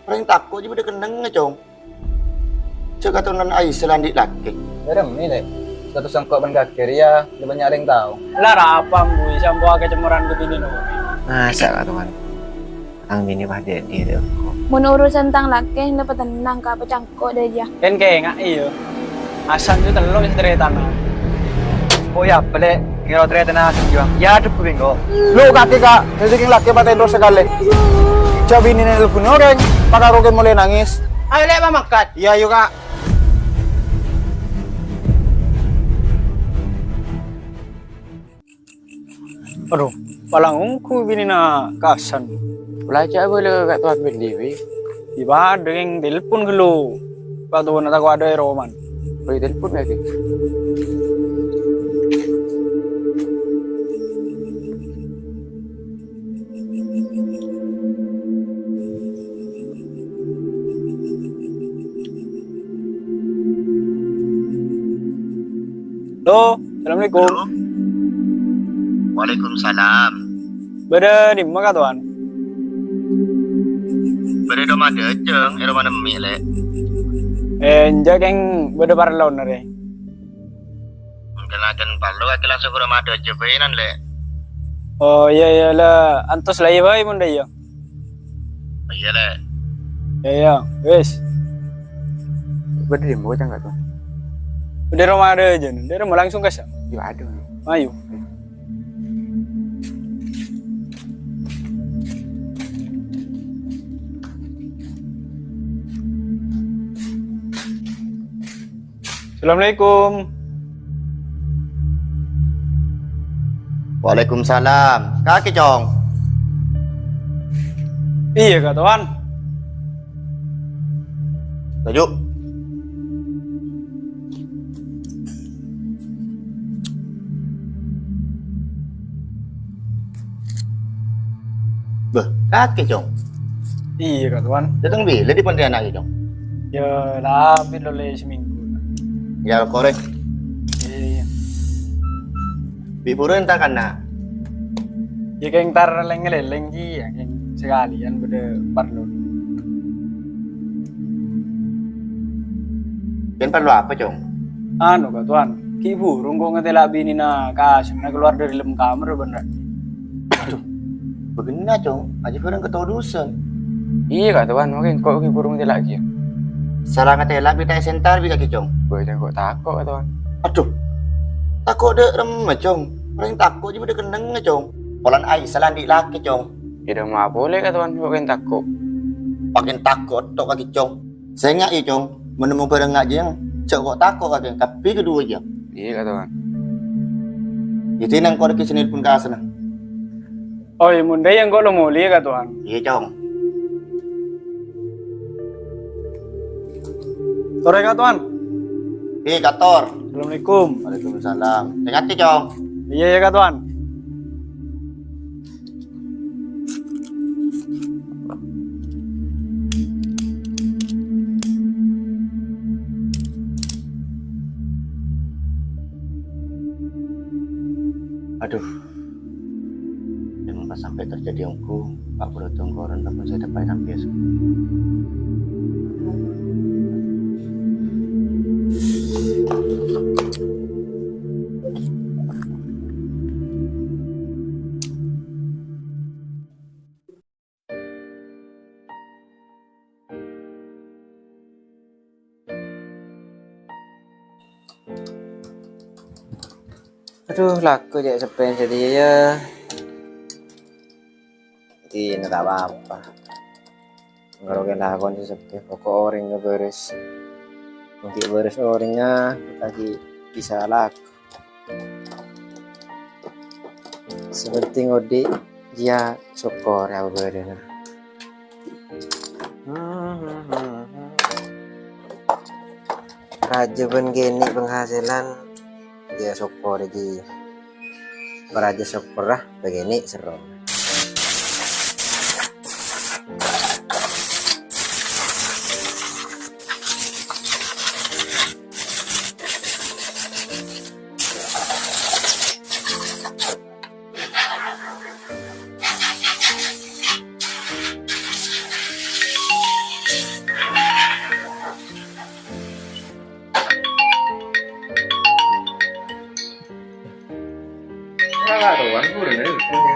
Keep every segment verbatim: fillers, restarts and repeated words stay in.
Orèng tako' jiyâ bâdâ kennengnga, Cong. Jhâ' katorunan Aisyah la andi' lakè. Bârâmma, Lè'. Status sèngko' bân kakè rèya la bânnya' orèng tao. La arapa, Mbu, sampo' akacemmoran ka binèna orèng. Masa', Ka' Towan? Tang binè pas dhâddhi rè engko'. Mon urusan tang lakè, la patennang, Ka', pacangko' dhâjâ. Kèng-kènga', iyâ. Hasan jiyâ tello' sè tarètanna. Kok iyâ apa, Lè'? Kèng lo tarètanna Hasan jiyâ. Iyâ, dhebbhu bi' engko'. Lo' kakè, Ka'. Dhâddhi kèng lakè patè terros sakalè. Jhâ' binèna nelpon orèng, pakaro kèng molaè nangès. Ayo, Lè', mangkat. Iyâ, ayo, Ka'. Adhu, palang ongghu binèna Ka' Hasan. Pola jhâ' abâlâ Ka' Towan bân dhibi'. Iyâ padâ kèng telpon ghâllu. Ka' Towanna tako' adâ' è romana. Oh, iyâ, telpon kakè. Halo, assalamualaikum. Halo. Waalaikumsalam. Bâdâ è dimma, Ka' Towan? Bâdâ è roma Dajeng, è romana Emmi', Lè'. Eh, enjâ' kèng bâdâ parlona rè. Mangkana kèng parlo kakè langsung ka roma Dajeng bhâi, Nan, Lè'. Oh, iyâ, iyâ, la, antos la iyâ bhâi mon dâ' iyâ. Iyâ, Lè'. Iyâ, iyâ, wis. Bâdâ è dimma, Cang, Ka' Towan? Bâdâ è roma Dajeng, dâ' è roma langsung ka sa. Iyâ, adhu. Ayo. Assalamualaikum. Waalaikumsalam. Kakè, Cong? Iyâ, Ka' Towan. Toju'. Bâh, kakè, Cong? Iyâ, Ka' Towan. Dâteng bilâ dâri Pontianak, Cong? Iyâ, la abit lo lè' samènggu. Iyâ, korè. Iyâ, iyâ. Bi' buru èntar kana'? Iyâ, kèng èntar lèng-ngalèlèng, Ji, iyâ, kèng sakalèyan bâdâ parlo. Kèng parlo apa, Cong? Anu, Ka' Towan, ghi' buru engko' ngatèla' binèna Ka' Hasan kalowar dâri lem kamar, bân ra. Adhu, bâgenna, Cong, ajiyâ bhârâng katodusân. Iyâ, Ka' Towan, mangkèn engko' ghi' buru ngatèla' jiyâ. Sala ngatèla' bi' ta' èsèntar bi' kakè, Cong? Bâi, engko' tako', Ka' Towan. Adhu, tako' dâ' remma, Cong? Orèng tako' jiyâ bâdâ kennengnga, Cong. Polana Aisyah la andi' lakè, Cong. Iyâ, dâ' emma polè, Ka' Towan, engko' kèng tako'. Pakèn tako' tok kakè, Cong. Sènga', iyâ, Cong, mon nemmo bhârâng ngajiyâng, jhâ' ko' tako' kakè, kabbhi kadhuwâ, iyâ. Iyâ, Ka' Towan. Iyâ, dinah engko' laghi sè nelpon Ka' Hasan. Oh, iyâ, mon dâ' iyâ engko' lo molè, Ka' Towan. Iyâ, Cong. Torè, Ka' Towan. Iyâ, kator. Assalamualaikum. Waalaikumsalam. Sènga', Cong. Iyâ, iyâ, Ka' Towan. Adhu, mon pas sampè' terjadi ongghu, Pa' Buru tongkoron, tapon sè dâpa' ènam biasa. Adhu, lako jhâ' seppèna satèya, yâ. Dinah ta' pa-apa. Engko' lakona sè seppè, poko' orèngnga bârâs. Mon ghi' bârâs orèngnga, ta' ghi' bisa lako. Sè pentèng odi', jiyâ sokkorè abâdâna. Rajâ bân kènè' penghasilan, jiyâ sokkorè jiyâ. Parajâ sokkorra, bân kènè' serrona.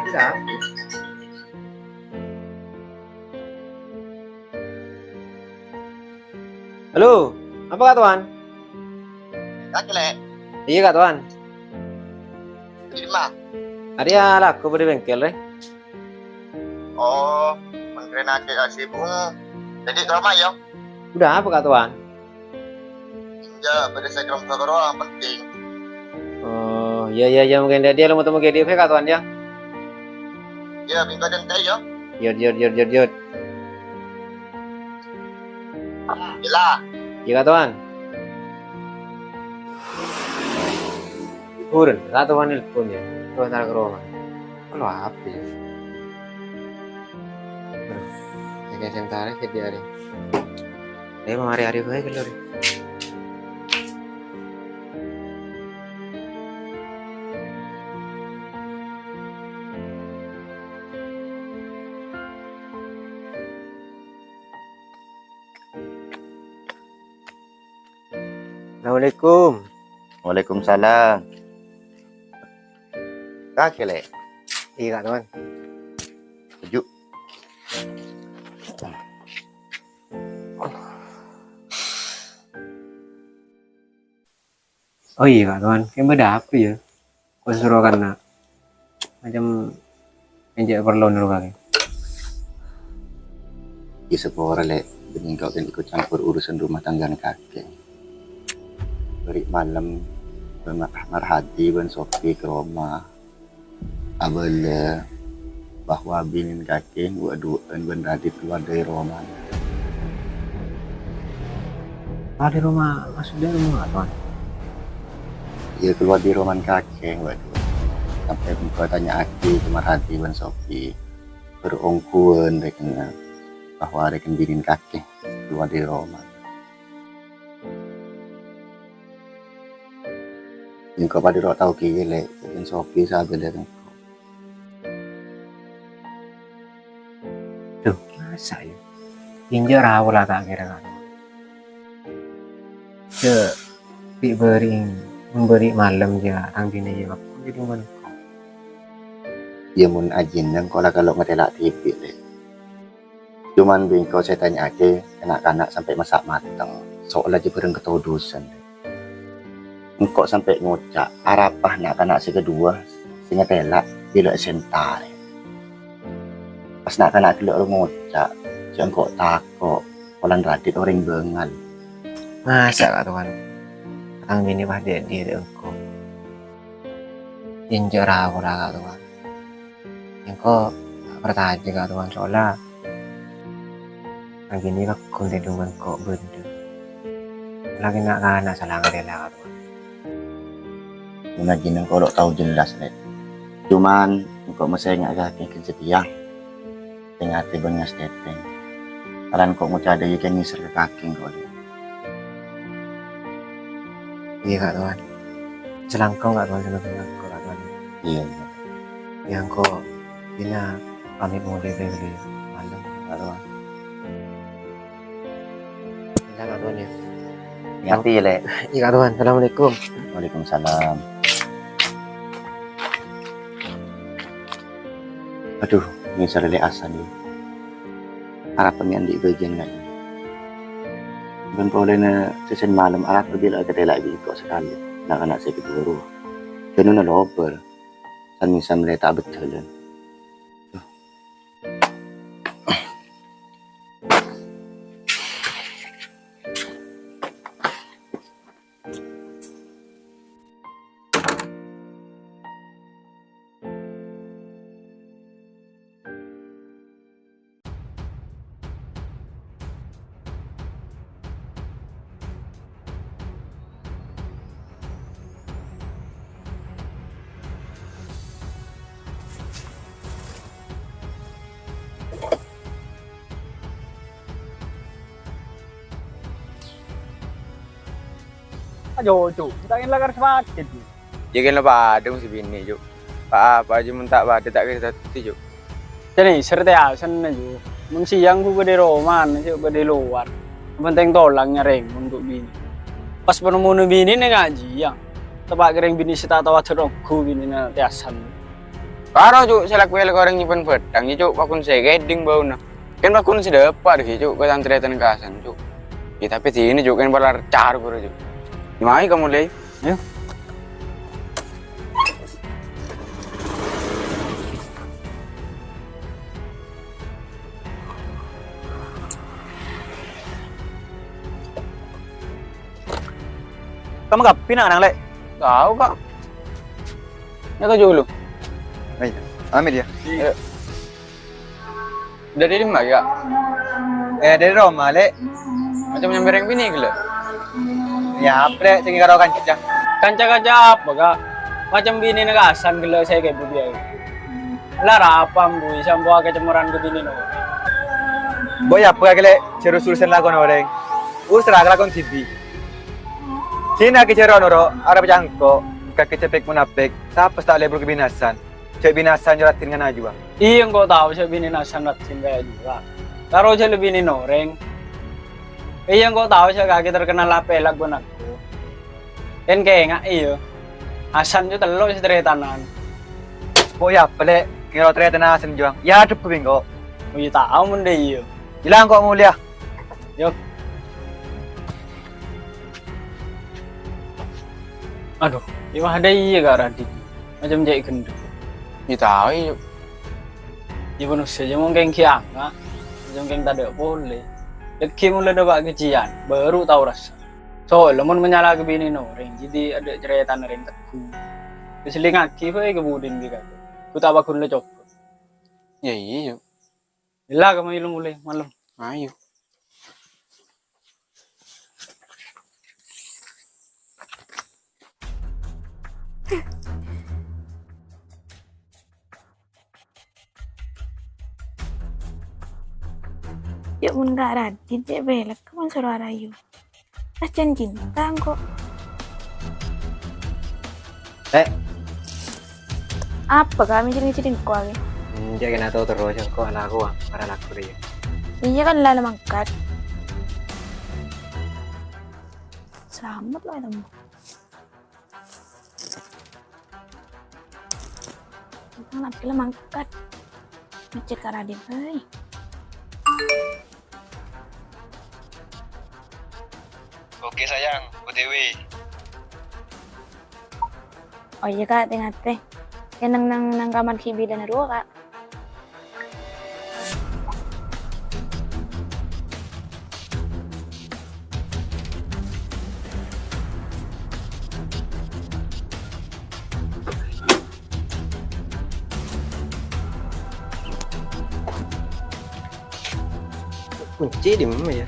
Halo, apa, Ka' Towan? Kakè, Lè'. Iyâ, Ka' Towan. Dimma? Arèya lako bâdâ bengkel, rè. Oh, mangkèn kakè sibuk. Dhâddhi, ka roma, yâ? Bâdâ apa, Ka' Towan? Enjâ', bâdâ sè karombhâ karo penting. Oh, iyâ, iyâ, iyâ, mangkèn dhâddhi, lo temo ghi' dhibi', Ka' Towan, yâ. Iyâ, bingko dântè, yâ. Yod, yod, yod, yod, yod. Gila. Iyâ, Ka' Towan. Buru, Ka' Towan nelpon, yâ. Terros entar ka roma. Lo apa, yâ? Aduh, ya, kayak sentara, kayak di hari. Emang hari-hari gue keluar. Assalamualaikum. Waalaikumsalam. Kakè, Lè'? Iyâ, Ka' Towan. Setuju. Oh iyâ, Ka' Towan, kèng bâdâ apa, yâ? Kok soro kana'? Macem enjâ' parlo noro' kakè. Iyâ, sapora, Lè', bân engko' kèng ikut campur urusan rumah tanggana kakè. Bâri' malem, bân Mar-, Marhadi bân Sopi ka roma. Abâlâ bahwa binèna kakè wa du'ân bân Radit kalowar dâri romana. Kalowar dâri roma, maksodda roma apa, Towan? Iyâ, kalowar dâri romana kakè wa du'ân. Sampè' engko' tanya'aghi ka Marhadi bân Sopi. Bâr ongghuwân rèkenna bahwa rèken binèna kakè kalowar dâri romana. Engko' padâ ro' tao kèya, Lè', bân Sopi sabâlâ engko'. Dhu, masa, yâ? Enjâ' raola ta' kèra, Ka'. Jâ', bi' bâri', mon bâri' malem, jâ', tang binè, yâ, ngaku jâ' duman engko'. Iyâ, mon ajina engko' la kalo' ngatèla' dhibi', Lè'. Coma bi' engko' sè ètanya'aghi na'-kana' sampè' massa' mateng, so'ella jâ' bhâreng katodusan. Engko' sampè' ngoca', arapa na'-kana' sè kaduwâ sè ngatèla' bilâ èsèntarè. Pas na'-kana' ghellâ' ro ngoca', jâ' engko' tako', polana Radit orèng bângal. Masa, Ka' Towan? Tang binè pas dhi'-, dhi' engko'. Enjâ' raola, Ka' Towan. Engko' ta' parcajâ, Ka' Towan, so'ella tang binè pagghun tèdung engko' bâdâ. Lagi na'-kana' sala ngatèla, Ka' Towan. Mon ajina engko' lo' tao jelas, Lè'. Coma engko' masè nga'aghi ghân satèya. Tè-ngatè bân ngastètèng. Polana engko' ngoca' dâ' iyâ kèng nèser ka kakè engko', Lè'. Iyâ, Ka' Towan. Salangkong, Ka' Towan, salangkong, Ka' Towan. Iyâ, iyâ. Iyâ, engko' dina pamit molè bhâi malem, Ka' Towan. Iyâ, Ka' Towan, yâ. Ngartè, yâ, Lè'. Iyâ, Ka' Towan. Assalamualaikum. Waalaikumsalam. Adhu, nèser Lè' Hasan, yâ. Arapa mè' andi' bâgiyân ka'dinto. Bân polana sèsèn malem arapa bilâ katèla' bi' engko' sakalè, na'-kana' sè kaduwâ rowa. Jhâ' nona lobâr, san-mèsan la ta' abdhâlân. Ayo, Cuk, ta' kèng lakar sapakèt, Cuk. Yâ, kèng la padâ mon sè binè, Cuk. Pa-apa jâ mon ta' padâ ta' kèra dhâddhi, Cuk. Jâ' nèser tè Hasan, Cuk. Mon sèyang ghu bâdâ è romana, Cuk, bâdâ è lowar. Pentèng tolang nyarè mon ghu binè. Pas panemmowanna binèna ngajiyân. Teppa' kèrèng binè sè ta' tao adhât ongghu binèna tè Hasan. Karo, Cuk, sè lakoè la orèng nyimpen bhâthang, yâ, Cuk, pakon sè kèdhing bâuna. Kèng pakon sè dâpa' dhâggi', Cuk, ka tan-tarètan ka Hasan, Cuk. Yâ, tapè dinah, Cuk, kèng pola car, Cuk. Yâ, mayu ka molè. Ayo. Kamma kabbhi na', Nang, Lè'? Tao, Ka'. Yâ, ka julu. Ayo, amit, yâ. Yâ. Dâri dimma, Ka'? Eh, dâri roma, Lè'. Macem nyambi rèng binè' ghellâ'? Yâ, apa, Lè', sè karo kanca. Kanca-kanca apa, Ka'? Macem binèna ka Hasan ghellâ' sè èghibâ biyâi. La arapa, mbuy, sampo akacemmoran ka binèna orèng. Bo, yâ, apa, Lè', jârus urusan lakon orèng. Urus ra lakon dhibi'. Dinah kèjâ ro-noro', arapa cangko, kakè cèpèk monapèk, sapa sè ta' lebur ka binè Hasan? Jâ' binè Hasan nyoro'aghin ka Najwa. Iyâ, engko' tao jâ' binèna Hasan ro'aghin ka Najwa. Karo jâ' la binèna orèng. Iyâ, engko' tao jâ' kakè terkenal apè' lagguna engko'. Kèng kaènga'è, yâ. Hasan jâ' tello' sè tarètanan. Kok yâ apa, Lè'? Kèng tarètanna Hasan jâ'. Yâ, dhebbhu bi' engko'. Oh, iyâ, tao mon dâ' iyâ. Iyâ la, engko' molèya. Yo. Adu, iyâ, wah, dâ' iyâ, Ka' Radit. Macem cè' ghendhek. Yâ, tao, iyâ. Yâ, manossa jâ' mon kèng ghi' anga', jâ' mon kèng tadâ' polè. Dhâggi' mon la dâpa' kèjiyân, bhuru tao rassa. Soalna mon manyala ka binèna orèng, jadi adâ' carètana rèng tegghu. Èsellingngaghi bhâi ka budina bi' kakè. Ghu ta' paggun la coba. Yâ, iyâ, Cuk. Ella ka mayu molè malem. Ayo. Yuk, mon Ka' Radit cè' pèlek, mon soro arayu. Pas jân cinta engko'. Eh. Apa, Ka', mèjâr-ngèjâr engko' arè? Enjâ' kèna tao terro, engko' ana' aku, ah, para laku rèya. Iyâ kan, la mangkat. Selamat lo, tembus. Tang lagi la mangkat. Ngecek ka Radit, hei. Oke, sayang, O T W. Oh iyâ, Ka', tè-ngatè. Yâ, neng, neng, neng kamar ghi' bilâna rowa, Ka'. Kunci di mana ya?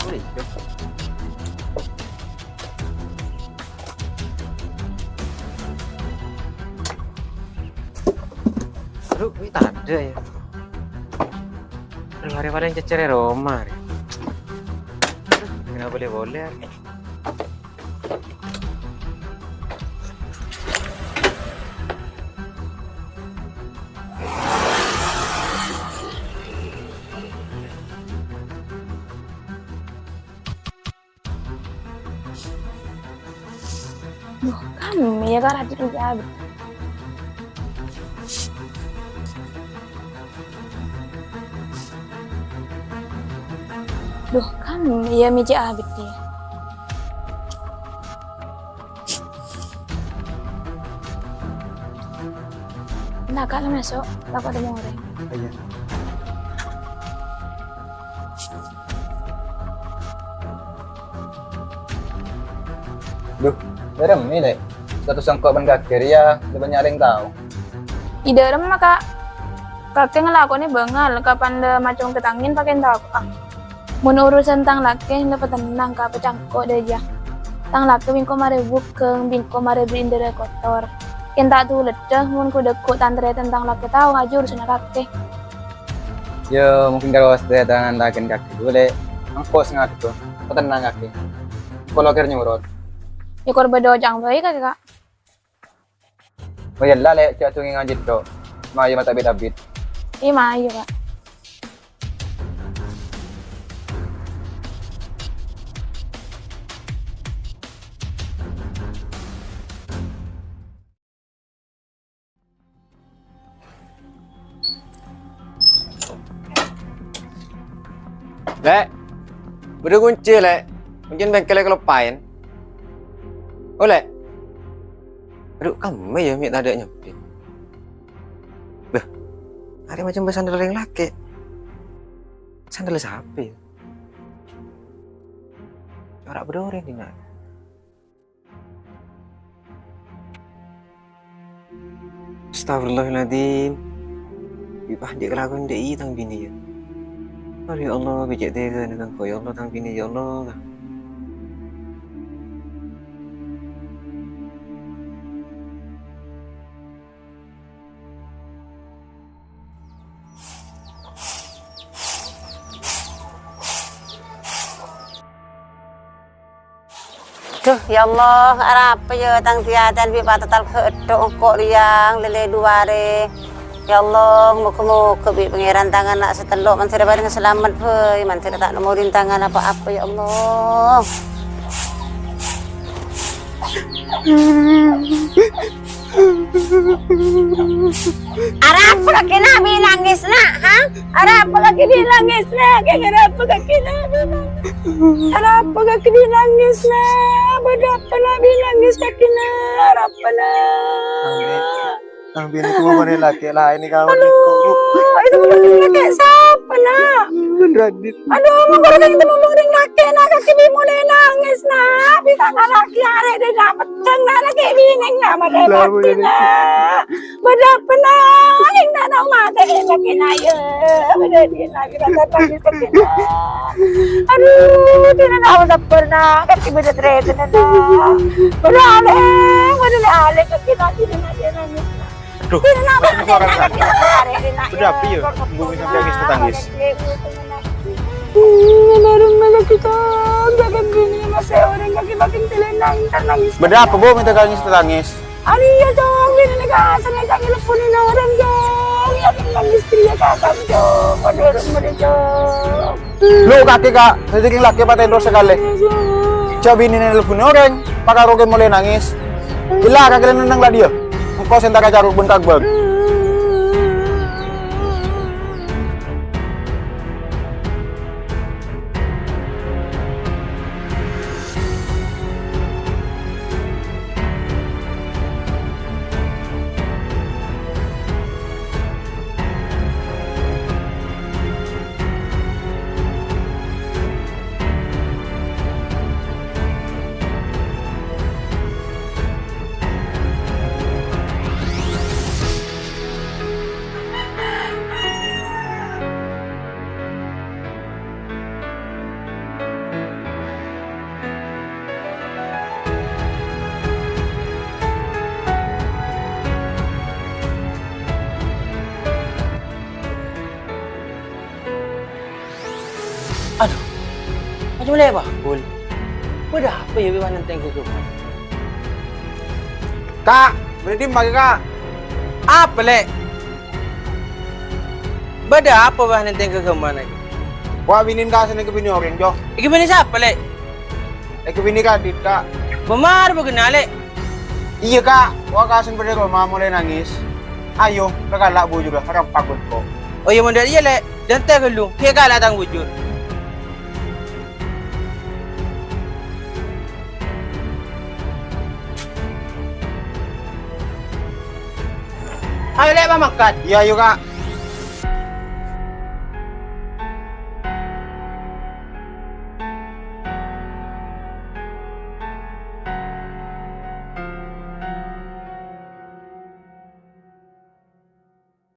Oh, itu. Aduh, ini tak ada ya. Aduh, hari paling cecere Roma hari. Aduh, kenapa boleh-boleh hari? Duh, kammè yâ, Ka' Radit, mèjâ abit. Duh, kammè yâ, mèjâ abit yâ. Nah, Ka', la maso', la paḍâ morè. Iyâ. Duh, dhâremma, Lè'. Status engko' bân kakè rèya la bânnya' orèng tao. Iyâ, dhâremma, Ka'. Kakè ngalakonè bângal, kapan la macong kè tangèn pakèn tako'a. Mon urusan tang lakè, la patennang, Ka', pacangko dâjâ. Tang lakè bi' engko' marè bhughâng, bi' engko' marè bâḍâ indârâ kotor. Kèng ta' toleddhâ, mon ghu-, dhâggu' tan-tarètan tang lakè tao ngajhi urusanna kakè. Yâ, mungkin karo sè tang lakèna kakè ghulâ, engko' sè ngatur. Patennang kakè. Engko' la kèra nyurot. Yâ, kor bâḍâ oca'na bhâi kakè, Ka'. Oh, yâ la, Lè', jhâ' dhungèngan jiyâ, Cok. Mayu ma' ta' bit-abit. Iyâ, mayu, Ka'. Lè', bâdâ koncè, Lè'. Koncèna bengkel kaloppaè. Oh, Lè'. Adhu, kamma yâ, mè' tadâ' nyambi. Bâh, arè macem bâ sandal orèng lakè'. Sandal sapè yâ? Ora bâdâ orèng dinna'. Astagfirullahaladzim. Bi' pas cè' kalakowan dâ' iyâ tang binè yâ. Aduh, ya Allah, bi' cè' tegana kan, ya Allah, tang binè, ya Allah. Duh, ya Allah, arapa yâ tang tè-atèan bi' patotal ghâdhuk engko' rèya, lèlè duwâ arè. Ya Allah, moghâ-moghâ bi' Pangèran tang ana' sè tello' mandhâr èparèng salamet, bhâi, mandhâr ta' nomorin tang ana' pa-apa, ya Allah. Arapa kakè, Na', bi' nangès, Na', ha? Arapa kakè bi' nangès, Na'? Kèng arapa kakè, Na', bi' nangès? Arapa kakè bi' nangès, Na'? Bâdâ apa, Na', bi' nangès kakè, Na'? Arapa, Na'? Ambi, ambi, nèko bâbâna lakè' laèn nèko. Aduh, itu bâbâna lakè' sapa, Na'? Bân Radit. Aduh, mon ghuru kèng tèmmo orèng lakè', Na', kakè bi' molaè nangès, Na'. Bi' tang lakè' arè dâ' na' petteng, Na', lakè' binèng, Na', matè. Lah, pati, bâdâ Na'. Bâdâ apa, Na'? Lèng ta' tao matè, kakè, Na', yâ. Bâdâ dâ' na' kita tangis, kakè, Na'. Aduh, dina, Na', sabbhâr, Na'. Kakè bâdâ tarètanna, Na'. Bâdâ alèng, bâdâ alèng, kakè, Na', dina, Na', dina, Na'. Aduh, dina, Na', macem suara kakè, Na'. Bâdâ apa yâ? Embung sambi tangis-tangis. Hmm, baru malah kita, jangan gini, masih orang kaki makin telenang, nangis. Bâdâ apa, Bu, mè' tangis-tangis? Arèya, Cong, binèna Kasan ngajhâk nyelpon orèng, Cong. Yâ, nangès kèya Kasan, Cong. Aduh, aduh, aduh, Cong. Lo, kakè, Ka', dhâddhi kèng lakè' patèn terros sakalè. Jhâ' binèna nelpon orèng, pakaro kèng molaè nangès. Ella, kakè la nenneng la dhiyâ. Engko' sè entara Caruk bân Ka' Akbar. Aduh, coma lè' bâkul. Bâdâ apa yâ bi' Wanenteng ghâghâmman? Ka', bâdâ dimma kakè, Ka'? Apa, Lè'? Bâdâ apa, Wanenteng ghâghâmman, Lè'? Wa' binèna Kasan èkabinè orèng, Jo. Èkabinè sapa, Lè'? Èkabinè Radit, Ka'. Bâmar bâgâna, Lè'? Iyâ, Ka'. Wa' Kasan bâdâ è roma molaè nangès. Ayo, kakala' bujurra, harap pagut ko'. Oh iyâ, mon dâri iyâ, Lè'. Dântè' ghâllu, ghi' kala' tang bujur. Ayo, Lè', pamangkat. Iyâ, ayo, Ka'.